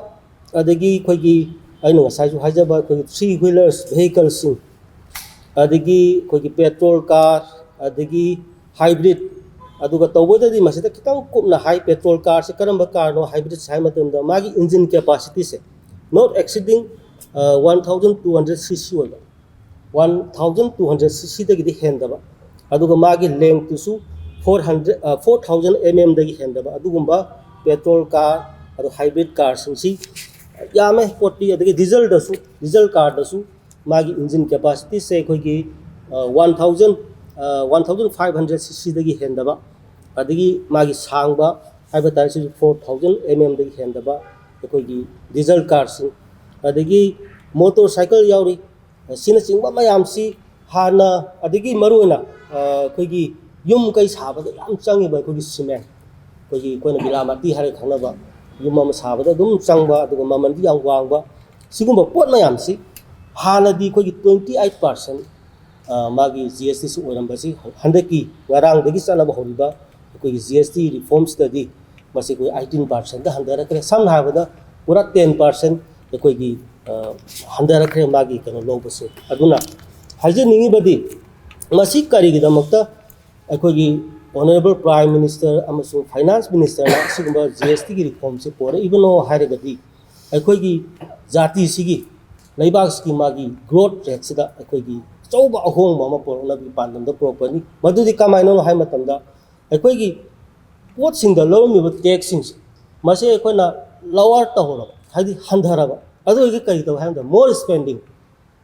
ꯑꯗꯒꯤ ꯑꯩꯈꯣꯏꯒꯤ ꯑꯩꯅ ꯉꯁꯥꯏꯁꯨ ꯍꯥꯏꯖꯕ ꯑꯩꯈꯣꯏꯒꯤ three wheelers vehicle ꯁꯤꯡ, ꯑꯗꯒꯤ ꯑꯩꯈꯣꯏꯒꯤ petrol car, ꯑꯗꯒꯤ hybrid, ꯑꯗꯨꯒ ꯇꯧꯕꯗꯗꯤ ꯃꯁꯤꯗ ꯈꯤꯇꯪ ꯀꯨꯞꯅ ꯍꯥꯏ, petrol car ꯁꯦ ꯀꯔꯝꯕ car ꯅꯣ, hybrid ꯁꯦ ꯍꯥꯏꯕ ꯃꯇꯝꯗ ꯃꯥꯒꯤ engine capacity say not exceeding, ꯑ, one thousand two hundred C C ꯑꯣꯏꯕ, one thousand two hundred C C ꯗꯒꯤꯗꯤ ꯍꯦꯟꯗꯕ, ꯑꯗꯨꯒ ꯃꯥꯒꯤ length ꯇꯨꯁꯨ four hundred, ꯑ, four thousand M M ꯗꯒꯤ ꯍꯦꯟꯗꯕ ꯑꯗꯨꯒꯨꯝꯕ petrol car, ꯑꯗꯨ hybrid car ꯁꯤꯡꯁꯤ ꯌꯥꯝꯃꯦ ꯄꯣꯠꯇꯤ꯫ ꯑꯗꯒꯤ diesel ꯗꯁꯨ, diesel car ꯗꯁꯨ ꯃꯥꯒꯤ engine capacity ꯁꯦ ꯑꯩꯈꯣꯏꯒꯤ, ꯑ, one thousand, ꯑ, one thousand five hundred C C ꯗꯒꯤ ꯍꯦꯟꯗꯕ, ꯑꯗꯒꯤ ꯃꯥꯒꯤ ꯁꯥꯡꯕ ꯍꯥꯏꯕ ꯇꯥꯔꯦ, ꯁꯤꯁꯨ four thousand M M ꯗꯒꯤ ꯍꯦꯟꯗꯕ ꯑꯩꯈꯣꯏꯒꯤ diesel car ꯁꯤꯡ, ꯑꯗꯒꯤ motorcycle ꯌꯥꯎꯔꯤ꯫ ꯁꯤꯅꯆꯤꯡꯕ ꯃꯌꯥꯝꯁꯤ ꯍꯥꯟꯅ, ꯑꯗꯒꯤ ꯃꯔꯨꯑꯣꯏꯅ, ꯑ, ꯑꯩꯈꯣꯏꯒꯤ ꯌꯨꯝ ꯀꯩ ꯁꯥꯕꯗ ꯌꯥꯝ ꯆꯪꯉꯤꯕ ꯑꯩꯈꯣꯏꯒꯤ cement, ꯑꯩꯈꯣꯏꯒꯤ, ꯑꯩꯈꯣꯏꯅ ꯕꯤꯂꯥꯃꯇꯤ ꯍꯥꯏꯔꯒ ꯈꯪꯅꯕ ꯌꯨꯝ ꯑꯃ ꯁꯥꯕꯗ ꯑꯗꯨꯝ ꯆꯪꯕ, ꯑꯗꯨꯒ ꯃꯃꯜꯗꯤ ꯌꯥꯝ ꯋꯥꯡꯕ, ꯁꯤꯒꯨꯝꯕ ꯄꯣꯠ ꯃꯌꯥꯝꯁꯤ ꯍꯥꯟꯅꯗꯤ ꯑꯩꯈꯣꯏꯒꯤ twenty eight percent, ꯑ, ꯃꯥꯒꯤ G S T ꯁꯤ ꯑꯣꯏꯔꯝꯕꯁꯤ ꯍꯟꯗꯛꯀꯤ ꯉꯔꯥꯡꯗꯒꯤ ꯆꯠꯅꯕ ꯍꯧꯔꯤꯕ ꯑꯩꯈꯣꯏꯒꯤ G S T reform ꯁꯤꯗꯗꯤ ꯃꯁꯤ ꯑꯩꯈꯣꯏ eighteen percent ꯍꯟꯊꯔꯛꯈ꯭ꯔꯦ꯫ ꯁꯝꯅ ꯍꯥꯏꯔꯕꯗ ꯄꯨꯔꯥ ten percent ꯑꯩꯈꯣꯏꯒꯤ, ꯑ, ꯍꯟꯊꯔꯛꯈ꯭ꯔꯦ ꯃꯥꯒꯤ ꯀꯩꯅꯣ ꯂꯧꯕꯁꯦ꯫ ꯑꯗꯨꯅ ꯍꯥꯏꯖꯅꯤꯡꯉꯤꯕꯗꯤ ꯃꯁꯤ ꯀꯔꯤꯒꯤꯗꯃꯛꯇ ꯑꯩꯈꯣꯏꯒꯤ Honourable Prime Minister ꯑꯃꯁꯨꯡ Finance Minister ꯅ ꯑꯁꯤꯒꯨꯝꯕ G S T ꯒꯤ reform ꯁꯦ ꯄꯨꯔꯛꯏꯕꯅꯣ ꯍꯥꯏꯔꯒꯗꯤ ꯑꯩꯈꯣꯏꯒꯤ ꯖꯥꯇꯤꯁꯤꯒꯤ, ꯂꯩꯕꯥꯛꯁꯤꯒꯤ ꯃꯥꯒꯤ growth rate ꯁꯤꯗ ꯑꯩꯈꯣꯏꯒꯤ ꯑꯆꯧꯕ ꯑꯍꯣꯡꯕ ꯑꯃ ꯄꯨꯔꯛꯅꯕꯒꯤ ꯄꯥꯟꯗꯝꯗ ꯄꯨꯔꯛꯄꯅꯤ꯫ ꯃꯗꯨꯗꯤ ꯀꯃꯥꯏꯅꯅꯣ ꯍꯥꯏꯕ ꯃꯇꯝꯗ ꯑꯩꯈꯣꯏꯒꯤ ꯄꯣꯠꯁꯤꯡꯗ ꯂꯧꯔꯝꯃꯤꯕ tax ꯁꯤꯡꯁꯦ ꯃꯁꯤ ꯑꯩꯈꯣꯏꯅ lower ꯇꯧꯍꯧꯔꯕ, ꯍꯥꯏꯗꯤ ꯍꯟꯊꯔꯕ, ꯑꯗꯨ ꯑꯣꯏꯔꯒꯗꯤ ꯀꯔꯤ ꯇꯧꯏ ꯍꯥꯏꯕꯗ more spending,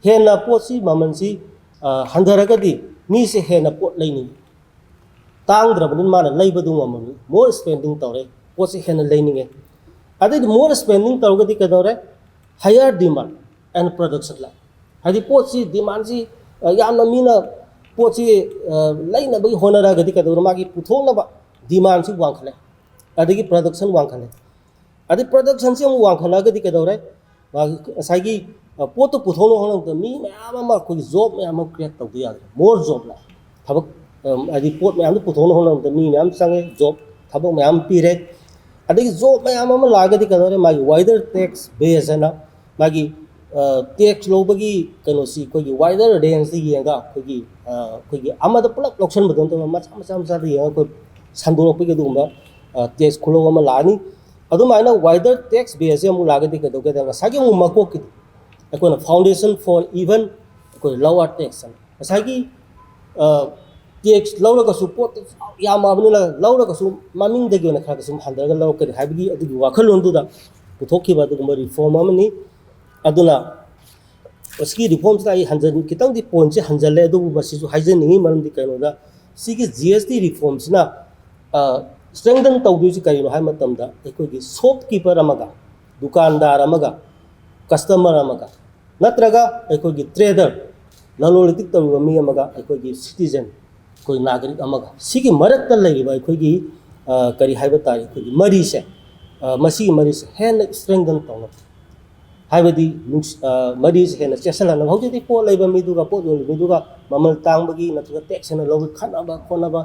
ꯍꯦꯟꯅ ꯄꯣꯠꯁꯤ ꯃꯃꯜꯁꯤ, ꯑ, ꯍꯟꯊꯔꯒꯗꯤ ꯃꯤꯁꯦ ꯍꯦꯟꯅ ꯄꯣꯠ ꯂꯩꯅꯤꯡꯉꯤ, ꯇꯥꯡꯗ꯭ꯔꯕꯅꯤꯅ ꯃꯥꯅ ꯂꯩꯕꯗꯨ ꯉꯝꯃꯝꯃꯤ, more spending ꯇꯧꯔꯦ, ꯄꯣꯠꯁꯤ ꯍꯦꯟꯅ ꯂꯩꯅꯤꯡꯉꯦ꯫ ꯑꯗꯩꯗꯤ more spending ꯇꯧꯔꯒꯗꯤ ꯀꯩꯗꯧꯔꯦ? Higher demand and production ꯂꯥꯛꯑꯦ꯫ ꯍꯥꯏꯗꯤ ꯄꯣꯠꯁꯤ demandꯁꯤ, ꯑ, ꯌꯥꯝꯅ ꯃꯤꯅ ꯄꯣꯠꯁꯤ, ꯑ, ꯂꯩꯅꯕꯒꯤ ꯍꯣꯠꯅꯔꯒꯗꯤ ꯀꯩꯗꯧꯔꯦ? ꯃꯥꯒꯤ ꯄꯨꯊꯣꯛꯅꯕ demandꯁꯤ ꯋꯥꯡꯈꯠꯂꯦ, ꯑꯗꯒꯤ production ꯋꯥꯡꯈꯠꯂꯦ꯫ ꯑꯗꯩ productionꯁꯤ ꯑꯃꯨꯛ ꯋꯥꯡꯈꯠꯂꯛꯑꯒꯗꯤ ꯀꯩꯗꯧꯔꯦ? ꯃꯥꯒꯤ ꯉꯁꯥꯏꯒꯤ, ꯑ, ꯄꯣꯠꯇꯨ ꯄꯨꯊꯣꯛꯅꯕ ꯍꯣꯠꯅꯕꯗ ꯃꯤ ꯃꯌꯥꯝ ꯑꯃ, ꯑꯩꯈꯣꯏꯒꯤ job ꯃꯌꯥꯝ ꯑꯃ create ꯇꯧꯗ ꯌꯥꯗ꯭ꯔꯦ꯫ More job ꯂꯥꯛꯑꯦ꯫ ꯊꯕꯛ, ꯑ, ꯍꯥꯏꯗꯤ ꯄꯣꯠ ꯃꯌꯥꯝꯗꯨ ꯄꯨꯊꯣꯛꯅꯕ ꯍꯣꯠꯅꯕꯗ ꯃꯤ ꯃꯌꯥꯝ ꯆꯪꯉꯦ, job, ꯊꯕꯛ ꯃꯌꯥꯝ ꯄꯤꯔꯦ꯫ ꯑꯗꯒꯤ job ꯃꯌꯥꯝ ꯑꯃ ꯂꯥꯛꯑꯒꯗꯤ ꯀꯩꯗꯧꯔꯦ? ꯃꯥꯒꯤ wider tax base ꯍꯥꯏꯅ ꯃꯥꯒꯤ, ꯑ, tax ꯂꯧꯕꯒꯤ ꯀꯩꯅꯣꯁꯤ ꯑꯩꯈꯣꯏꯒꯤ wider rangeꯇ ꯌꯦꯡꯉꯒ ꯑꯩꯈꯣꯏꯒꯤ, ꯑ, ꯑꯩꯈꯣꯏꯒꯤ ꯑꯃꯗ ꯄꯨꯂꯞ ꯂꯧꯁꯟꯕꯗꯣ ꯅꯠꯇꯕ ꯃꯆꯥ ꯃꯆꯥ ꯃꯆꯥꯗ ꯌꯦꯡꯉꯒ ꯑꯩꯈꯣꯏ ꯁꯟꯗꯣꯔꯛꯄꯒꯤ ꯑꯗꯨꯒꯨꯝꯕ, ꯑ, tax ꯈꯨꯂꯧ ꯑꯃ ꯂꯥꯛꯑꯅꯤ꯫ ꯑꯗꯨꯃꯥꯏꯅ wider tax baseꯁꯦ ꯑꯃꯨꯛ ꯂꯥꯛꯑꯒꯗꯤ ꯀꯩꯗꯧꯒꯦꯗ? ꯉꯁꯥꯏꯒꯤ ꯑꯃꯨꯛ ꯃꯀꯣꯛꯀꯤꯗꯤ ꯑꯩꯈꯣꯏꯅ foundation for even ꯑꯩꯈꯣꯏ lower tax ꯍꯥꯏꯅ ꯉꯁꯥꯏꯒꯤ, ꯑ, tax ꯂꯧꯔꯒꯁꯨ ꯄꯣꯠꯇꯨ ꯌꯥꯝꯃꯕꯅꯤꯅ ꯂꯧꯔꯒꯁꯨ ꯃꯃꯤꯡꯗꯒꯤ ꯑꯣꯏꯅ ꯈꯔ ꯈꯔ ꯁꯨꯝ ꯍꯟꯊꯔꯒ ꯂꯧꯔꯛꯀꯅꯤ ꯍꯥꯏꯕꯒꯤ ꯑꯗꯨꯒꯤ ꯋꯥꯈꯜꯂꯣꯟꯗꯨꯗ ꯄꯨꯊꯣꯛꯈꯤꯕ ꯑꯗꯨꯒꯨꯝꯕ reform ꯑꯃꯅꯤ꯫ ꯑꯗꯨꯅ ꯃꯁꯤꯒꯤ reformꯁꯤꯗ ꯑꯩ ꯍꯟꯖꯟ-, ꯈꯤꯇꯪꯗꯤ pointꯁꯦ ꯍꯟꯖꯜꯂꯦ, ꯑꯗꯨꯕꯨ ꯃꯁꯤꯁꯨ ꯍꯥꯏꯖꯅꯤꯡꯉꯤ꯫ ꯃꯔꯝꯗꯤ ꯀꯩꯅꯣꯗ ꯁꯤꯒꯤ G S T reformꯁꯤꯅ, ꯑ, strengthen ꯇꯧꯗꯣꯏꯁꯤ ꯀꯔꯤꯅꯣ ꯍꯥꯏꯕ ꯃꯇꯝꯗ ꯑꯩꯈꯣꯏꯒꯤ shopkeeper ꯑꯃꯒ, ꯗꯨꯀꯥꯟꯗꯥꯔ ꯑꯃꯒ, customer ꯑꯃꯒ, ꯅꯠꯇ꯭ꯔꯒ ꯑꯩꯈꯣꯏꯒꯤ trader, ꯂꯂꯣꯟ ꯏꯇꯤꯛ ꯇꯧꯔꯤꯕ ꯃꯤ ꯑꯃꯒ, ꯑꯩꯈꯣꯏꯒꯤ citizen, ꯑꯩꯈꯣꯏ ꯅꯥꯒꯔꯤꯛ ꯑꯃꯒ, ꯁꯤꯒꯤ ꯃꯔꯛꯇ ꯂꯩꯔꯤꯕ ꯑꯩꯈꯣꯏꯒꯤ, ꯑ, ꯀꯔꯤ ꯍꯥꯏꯕ ꯇꯥꯔꯦ, ꯑꯩꯈꯣꯏꯒꯤ ꯃꯔꯤꯁꯦ, ꯑ, ꯃꯁꯤꯒꯤ ꯃꯔꯤꯁꯦ ꯍꯦꯟꯅ strengthen ꯇꯧꯅꯕ, ꯍꯥꯏꯕꯗꯤ ꯅꯨꯡꯁ-, ꯑ, ꯃꯔꯤꯁꯦ ꯍꯦꯟꯅ ꯆꯦꯠꯁꯤꯜꯍꯟꯅꯕ꯫ ꯍꯧꯖꯤꯛꯇꯤ ꯄꯣꯠ ꯂꯩꯕ ꯃꯤꯗꯨꯒ ꯄꯣꯠ ꯌꯣꯜꯂꯤꯕ ꯃꯤꯗꯨꯒ ꯃꯃꯜ ꯇꯥꯡꯕꯒꯤ ꯅꯠꯇ꯭ꯔꯒ tax ꯍꯦꯟꯅ ꯂꯧꯕꯒꯤ ꯈꯠꯅꯕ ꯈꯣꯠꯅꯕ,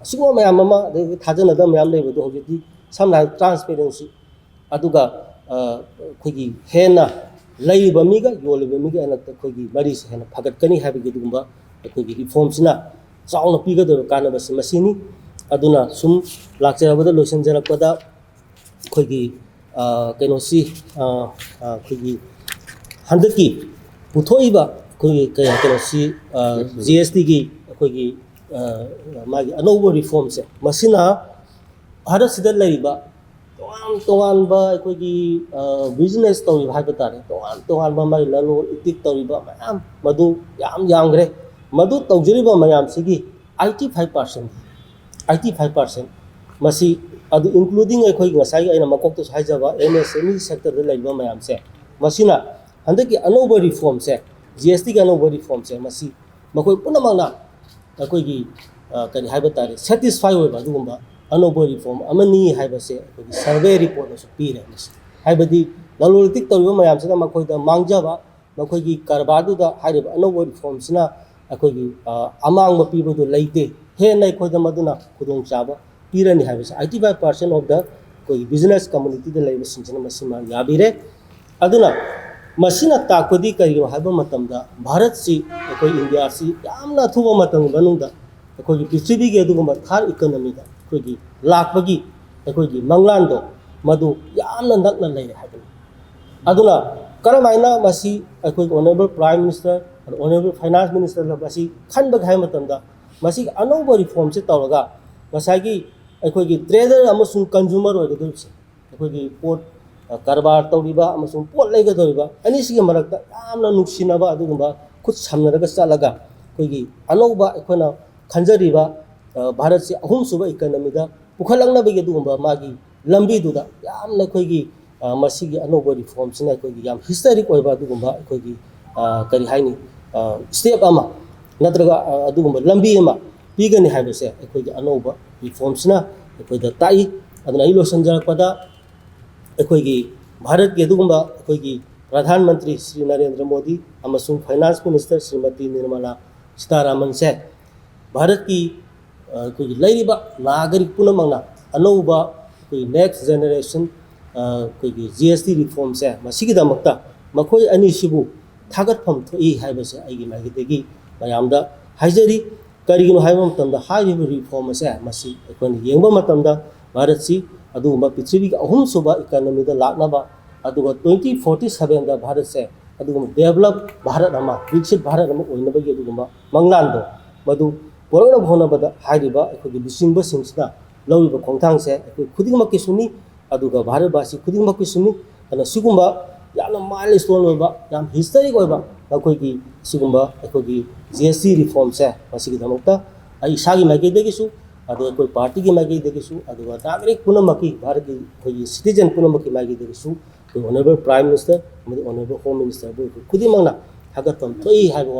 ꯑꯁꯤꯒꯨꯝꯕ ꯃꯌꯥꯝ ꯑꯃ, ꯑꯗꯒꯤ ꯊꯥꯖꯅꯗꯕ ꯃꯌꯥꯝ ꯂꯩꯕꯗꯣ ꯍꯧꯖꯤꯛꯇꯤ ꯁꯝꯅ ꯍꯥꯏꯔꯕꯗ transparency, ꯑꯗꯨꯒ, ꯑ, ꯑꯩꯈꯣꯏꯒꯤ ꯍꯦꯟꯅ ꯂꯩꯔꯤꯕ ꯃꯤꯒ ꯌꯣꯜꯂꯤꯕ ꯃꯤꯒ ꯍꯦꯟꯅ ꯑꯩꯈꯣꯏꯒꯤ ꯃꯔꯤꯁꯦ ꯍꯦꯟꯅ ꯐꯒꯠꯀꯅꯤ ꯍꯥꯏꯕꯒꯤ ꯑꯗꯨꯒꯨꯝꯕ ꯑꯩꯈꯣꯏꯒꯤ reformꯁꯤꯅ ꯆꯥꯎꯅ ꯄꯤꯒꯗꯧꯔꯤꯕ ꯀꯥꯟꯅꯕꯁꯤ ꯃꯁꯤꯅꯤ꯫ ꯑꯗꯨꯅ ꯁꯨꯝ ꯂꯥꯛꯆꯔꯕꯗ ꯂꯣꯏꯁꯤꯟꯖꯔꯛꯄꯗ ꯑꯩꯈꯣꯏꯒꯤ, ꯑ, ꯀꯩꯅꯣꯁꯤ, ꯑ, ꯑ, ꯑꯩꯈꯣꯏꯒꯤ ꯍꯟꯗꯛꯀꯤ ꯄꯨꯊꯣꯛꯏꯕ ꯑꯩꯈꯣꯏꯒꯤ ꯀꯩ-, ꯀꯩꯅꯣꯁꯤ, ꯑ, G S Tꯒꯤ ꯑꯩꯈꯣꯏꯒꯤ, ꯑ, ꯃꯥꯒꯤ ꯑꯅꯧꯕ reformꯁꯦ ꯃꯁꯤꯅ ꯚꯥꯔꯠꯁꯤꯗ ꯂꯩꯔꯤꯕ ꯇꯣꯉꯥꯟ ꯇꯣꯉꯥꯟꯕ ꯑꯩꯈꯣꯏꯒꯤ, ꯑ, business ꯇꯧꯔꯤꯕ ꯍꯥꯏꯕ ꯇꯥꯔꯦ, ꯇꯣꯉꯥꯟ ꯇꯣꯉꯥꯟꯕ ꯃꯥꯒꯤ ꯂꯂꯣꯟ ꯏꯇꯤꯛ ꯇꯧꯔꯤꯕ ꯃꯌꯥꯝ ꯃꯗꯨ ꯌꯥꯝ ꯌꯥꯝꯈ꯭ꯔꯦ꯫ ꯃꯗꯨ ꯇꯧꯖꯔꯤꯕ ꯃꯌꯥꯝꯁꯤꯒꯤ eighty five percent, eighty five percent ꯃꯁꯤ ꯑꯗꯨ including ꯑꯩꯈꯣꯏꯒꯤ ꯉꯁꯥꯏꯒꯤ ꯑꯩꯅ ꯃꯀꯣꯛꯇꯁꯨ ꯍꯥꯏꯖꯕ M S M E sector ꯗ ꯂꯩꯔꯤꯕ ꯃꯌꯥꯝꯁꯦ, ꯃꯁꯤꯅ ꯍꯟꯗꯛꯀꯤ ꯑꯅꯧꯕ reform ꯁꯦ, G S T ꯒꯤ ꯑꯅꯧꯕ reform ꯁꯦ, ꯃꯁꯤ ꯃꯈꯣꯏ ꯄꯨꯝꯅꯃꯛꯅ ꯑꯩꯈꯣꯏꯒꯤ, ꯑ, ꯀꯔꯤ ꯍꯥꯏꯕ ꯇꯥꯔꯦ, satisfy ꯑꯣꯏꯕ ꯑꯗꯨꯒꯨꯝꯕ ꯑꯅꯧꯕ reform ꯑꯃꯅꯤ ꯍꯥꯏꯕꯁꯦ ꯑꯩꯈꯣꯏꯒꯤ survey report ꯅꯁꯨ ꯄꯤꯔꯦ꯫ ꯃꯁꯤ ꯍꯥꯏꯕꯗꯤ ꯂꯂꯣꯟ ꯏꯇꯤꯛ ꯇꯧꯔꯤꯕ ꯃꯌꯥꯝꯁꯤꯅ ꯃꯈꯣꯏꯗ ꯃꯥꯡꯖꯕ, ꯃꯈꯣꯏꯒꯤ ꯀꯔꯕꯥꯔꯗꯨꯗ ꯍꯥꯏꯔꯤꯕ ꯑꯅꯧꯕ reform ꯁꯤꯅ ꯑꯩꯈꯣꯏꯒꯤ, ꯑ, ꯑꯃꯥꯡꯕ ꯄꯤꯕꯗꯨ ꯂꯩꯇꯦ, ꯍꯦꯟꯅ ꯑꯩꯈꯣꯏꯗ ꯃꯗꯨꯅ ꯈꯨꯗꯣꯡꯆꯥꯕ ꯄꯤꯔꯅꯤ ꯍꯥꯏꯕꯁꯦ eighty five percent of the ꯑꯩꯈꯣꯏꯒꯤ business community ꯗ ꯂꯩꯕꯁꯤꯡꯁꯤꯅ ꯃꯁꯤꯃ ꯌꯥꯕꯤꯔꯦ꯫ ꯑꯗꯨꯅ ꯃꯁꯤꯅ ꯇꯥꯛꯄꯗꯤ ꯀꯔꯤꯒꯤꯅꯣ ꯍꯥꯏꯕ ꯃꯇꯝꯗ, ꯚꯥꯔꯠꯁꯤ, ꯑꯩꯈꯣꯏ ꯏꯟꯗꯤꯌꯥꯁꯤ ꯌꯥꯝꯅ ꯑꯊꯨꯕ ꯃꯇꯝꯒꯤ ꯃꯅꯨꯡꯗ ꯑꯩꯈꯣꯏꯒꯤ ꯄ꯭ꯔꯤꯊꯤꯕꯤꯒꯤ ꯑꯗꯨꯒꯨꯝꯕ third economy ꯗ ꯑꯩꯈꯣꯏꯒꯤ ꯂꯥꯛꯄꯒꯤ ꯑꯩꯈꯣꯏꯒꯤ ꯃꯪꯂꯥꯟꯗꯣ ꯃꯗꯨ ꯌꯥꯝꯅ ꯅꯛꯅ ꯂꯩꯔꯦ ꯍꯥꯏꯕꯅꯤ꯫ ꯑꯗꯨꯅ ꯀꯔꯝꯍꯥꯏꯅ ꯃꯁꯤ ꯑꯩꯈꯣꯏꯒꯤ honourable Prime Minister, honourable Finance Minister ꯅ ꯃꯁꯤ ꯈꯟꯕꯒꯦ ꯍꯥꯏꯕ ꯃꯇꯝꯗ, ꯃꯁꯤꯒꯤ ꯑꯅꯧꯕ reform ꯁꯦ ꯇꯧꯔꯒ ꯉꯁꯥꯏꯒꯤ ꯑꯩꯈꯣꯏꯒꯤ trader ꯑꯃꯁꯨꯡ consumer ꯑꯣꯏꯒꯗꯧꯔꯤꯕꯁꯦ, ꯑꯩꯈꯣꯏꯒꯤ ꯄꯣꯠ, ꯑ, ꯀꯔꯕꯥꯔ ꯇꯧꯔꯤꯕ ꯑꯃꯁꯨꯡ ꯄꯣꯠ ꯂꯩꯒꯗꯧꯔꯤꯕ ꯑꯅꯤꯁꯤꯒꯤ ꯃꯔꯛꯇ ꯌꯥꯝꯅ ꯅꯨꯡꯁꯤꯅꯕ ꯑꯗꯨꯒꯨꯝꯕ ꯈꯨꯠ ꯁꯝꯅꯔꯒ ꯆꯠꯂꯒ, ꯑꯩꯈꯣꯏꯒꯤ ꯑꯅꯧꯕ ꯑꯩꯈꯣꯏꯅ ꯈꯟꯖꯔꯤꯕ, ꯑ, ꯚꯥꯔꯠꯁꯤ ꯑꯍꯨꯝꯁꯨꯕ economy ꯗ ꯄꯨꯈꯠꯂꯛꯅꯕꯒꯤ ꯑꯗꯨꯒꯨꯝꯕ ꯃꯥꯒꯤ ꯂꯝꯕꯤꯗꯨꯗ ꯌꯥꯝꯅ ꯑꯩꯈꯣꯏꯒꯤ, ꯑ, ꯃꯁꯤꯒꯤ ꯑꯅꯧꯕ reform ꯁꯤꯅ ꯑꯩꯈꯣꯏꯒꯤ ꯌꯥꯝ historic ꯑꯣꯏꯕ ꯑꯗꯨꯒꯨꯝꯕ ꯑꯩꯈꯣꯏꯒꯤ, ꯑ, ꯀꯔꯤ ꯍꯥꯏꯅꯤ, ꯑ, step ꯑꯃ ꯅꯠꯇ꯭ꯔꯒ, ꯑ, ꯑꯗꯨꯒꯨꯝꯕ ꯂꯝꯕꯤ ꯑꯃ ꯄꯤꯒꯅꯤ ꯍꯥꯏꯕꯁꯦ ꯑꯩꯈꯣꯏꯒꯤ ꯑꯅꯧꯕ reform ꯁꯤꯅ ꯑꯩꯈꯣꯏꯗ ꯇꯥꯛꯏ꯫ ꯑꯗꯨꯅ ꯑꯩ ꯂꯣꯏꯁꯤꯟꯖꯔꯛꯄꯗ, ꯑꯩꯈꯣꯏꯒꯤ ꯚꯥꯔꯠꯀꯤ ꯑꯗꯨꯒꯨꯝꯕ ꯑꯩꯈꯣꯏꯒꯤ ꯄ꯭ꯔꯙꯥꯟ ꯃꯟꯇ꯭ꯔꯤ ꯁ꯭ꯔꯤ ꯅꯔꯦꯟꯗ꯭ꯔ ꯃꯣꯗꯤ ꯑꯃꯁꯨꯡ Finance Minister ꯁ꯭ꯔꯤꯃꯇꯤ ꯅꯤꯔꯃꯂꯥ ꯁꯤꯇꯥꯔꯥꯃꯟꯁꯦ ꯚꯥꯔꯠꯀꯤ, ꯑ, ꯑꯩꯈꯣꯏꯒꯤ ꯂꯩꯔꯤꯕ ꯅꯥꯒꯔꯤꯛ ꯄꯨꯝꯅꯃꯛꯅ ꯑꯅꯧꯕ ꯑꯩꯈꯣꯏꯒꯤ next generation, ꯑ, ꯑꯩꯈꯣꯏꯒꯤ G S T reform ꯁꯦ ꯃꯁꯤꯒꯤꯗꯃꯛꯇ ꯃꯈꯣꯏ ꯑꯅꯤꯁꯤꯕꯨ ꯊꯥꯒꯠꯐꯝ ꯊꯣꯛꯏ ꯍꯥꯏꯕꯁꯦ ꯑꯩꯒꯤ ꯃꯥꯏꯀꯩꯗꯒꯤ ꯃꯌꯥꯝꯗ ꯍꯥꯏꯖꯔꯤ꯫ ꯀꯔꯤꯒꯤꯅꯣ ꯍꯥꯏꯕ ꯃꯇꯝꯗ, ꯍꯥꯏꯔꯤꯕ reform ꯑꯁꯦ ꯃꯁꯤ ꯑꯩꯈꯣꯏꯅ ꯌꯦꯡꯕ ꯃꯇꯝꯗ ꯚꯥꯔꯠꯁꯤ ꯑꯗꯨꯒꯨꯝꯕ ꯄ꯭ꯔꯤꯊꯤꯕꯤꯒꯤ ꯑꯍꯨꯝꯁꯨꯕ economy ꯗ ꯂꯥꯛꯅꯕ, ꯑꯗꯨꯒ twenty forty seven ꯗ ꯚꯥꯔꯠꯁꯦ ꯑꯗꯨꯒꯨꯝꯕ develop ꯚꯥꯔꯠ ꯑꯃ, ꯕꯤꯛꯁꯤꯠ ꯚꯥꯔꯠ ꯑꯃ ꯑꯣꯏꯅꯕꯒꯤ ꯑꯗꯨꯒꯨꯝꯕ ꯃꯪꯂꯥꯟꯗꯣ ꯃꯗꯨ ꯄꯨꯔꯛꯅꯕ ꯍꯣꯠꯅꯕꯗ ꯍꯥꯏꯔꯤꯕ ꯑꯩꯈꯣꯏꯒꯤ ꯂꯨꯆꯤꯡꯕꯁꯤꯡꯁꯤꯅ ꯂꯧꯔꯤꯕ ꯈꯣꯡꯊꯥꯡꯁꯦ ꯑꯩꯈꯣꯏ ꯈꯨꯗꯤꯡꯃꯛꯀꯤꯁꯨꯅꯤ, ꯑꯗꯨꯒ ꯚꯥꯔꯠꯕꯥꯁꯤ ꯈꯨꯗꯤꯡꯃꯛꯀꯤꯁꯨꯅꯤ꯫ ꯑꯗꯨꯅ ꯁꯤꯒꯨꯝꯕ ꯌꯥꯝꯅ milestone ꯑꯣꯏꯕ, ꯌꯥꯝ historic ꯑꯣꯏꯕ ꯑꯩꯈꯣꯏꯒꯤ ꯁꯤꯒꯨꯝꯕ ꯑꯩꯈꯣꯏꯒꯤ G S T reform ꯁꯦ, ꯃꯁꯤꯒꯤꯗꯃꯛꯇ ꯑꯩ ꯏꯁꯥꯒꯤ ꯃꯥꯏꯀꯩꯗꯒꯤꯁꯨ ꯑꯗꯩ ꯑꯩꯈꯣꯏ ꯄꯥꯔꯇꯤꯒꯤ ꯃꯥꯏꯀꯩꯗꯒꯤꯁꯨ, ꯑꯗꯨꯒ ꯅꯥꯒꯔꯤꯛ ꯄꯨꯝꯅꯃꯛꯀꯤ, ꯚꯥꯔꯠꯀꯤ ꯑꯩꯈꯣꯏꯒꯤ ꯁꯤꯇꯤꯖꯟ ꯄꯨꯝꯅꯃꯛꯀꯤ ꯃꯥꯏꯀꯩꯗꯒꯤꯁꯨ ꯑꯩꯈꯣꯏ ꯑꯣꯅꯔꯦꯕꯜ ꯄ꯭ꯔꯥꯏꯝ ꯃꯤꯅꯤꯁꯇꯔ ꯑꯃꯗꯤ ꯑꯣꯅꯔꯦꯕꯜ ꯍꯣꯝ ꯃꯤꯅꯤꯁꯇꯔꯕꯨ ꯑꯩꯈꯣꯏ ꯈꯨꯗꯤꯡꯃꯛꯅ ꯊꯥꯒꯠꯐꯝ ꯊꯣꯛꯏ ꯍꯥꯏꯕ